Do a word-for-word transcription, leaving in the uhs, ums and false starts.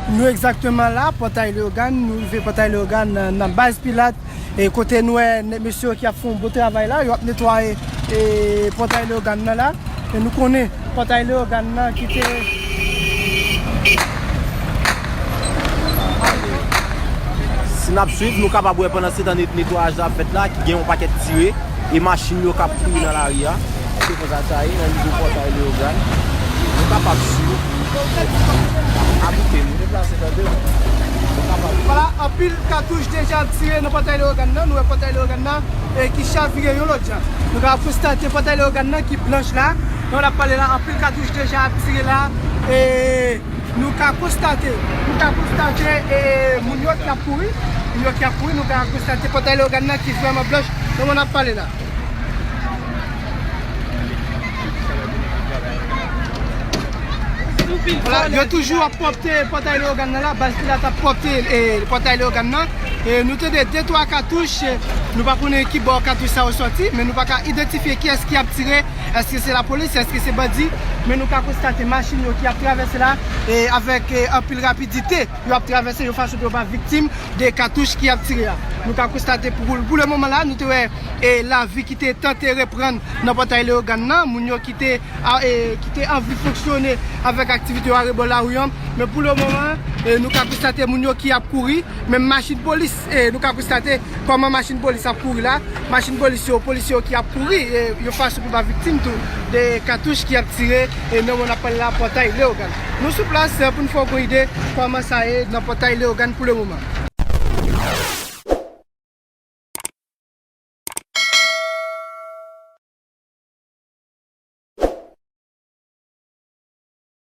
Nou egzakteman la, Pòtay Leyogàn, nou rive Pòtay Leyogàn nan, nan baz Pilat, e kote nou wè nèg mesye yo ki ap fè yon bon travay la, yo ap netwaye e Pòtay Leyogàn nan la. E nou konnen Pòtay Leyogàn nan ki te... Si n ap swiv, nou kapab wè pandan se tan net-, netwayaj la ap fèt la, ki gen yon pakèt tire, e machin yo k ap kouri nan lari a. Se konsa sa ye nan nivo Pòtay Leyogàn. Nou kapab swiv. Akoute m, deplase tande m. Nou kapab. Vwala, anpil katouch deja ap tire nan Pòtay Leyogàn nan. Nou wè Pòtay Leyogàn nan e ki chavire yon lòt jan. Nou ka konstate Pòtay Leyogàn nan ki blanch la. Nan w ap pale la, anpil katouch deja ap tire la. E nou ka konstate, nou ka konstate e moun yo ki ap kouri. Moun yo ki ap kouri, nou ka konstate Pòtay Leyogàn nan ki vrèman blanch. Nan w ap pale la. Vwala, yo toujou ap pwòpte Pòtay Leyogàn nan la, baz Pilat ap pwòpte e, Pòtay Leyogàn nan. E nou tande de twa katouch, e, nou pa konnen ki bò katouch sa yo sòti, men nou pa ka idantifye kiyès ki ap tire, èske se lapolis, èske se bandi, men nou ka konstate machin yo ki ap travèse la, e avèk e, anpil rapidite, yo ap travèse yon fason pou yo pa viktim de katouch ki ap tire a. Nou ka konstate pou, pou le moman la, nou te wè e lavi ki te tante reprann nan Pòtay Leyogàn nan, moun yo ki te, a, e, ki te anvi fonksyone avèk aktivite yo arebò lari an. Men pou le moman, e, nou ka konstate moun yo ki ap kouri, menm machin polis, e, nou ka konstate kòman machin polis ap kouri la. Machin polis yo, polisye yo ki ap kouri, e, yon fason pou pa viktim tou de katouch ki ap tire, e, nan moman n ap pale la, Pòtay Leyogàn. Nou sou plas, e, pou n fè w gon ide kòman sa ye nan Pòtay Leyogàn pou le moman.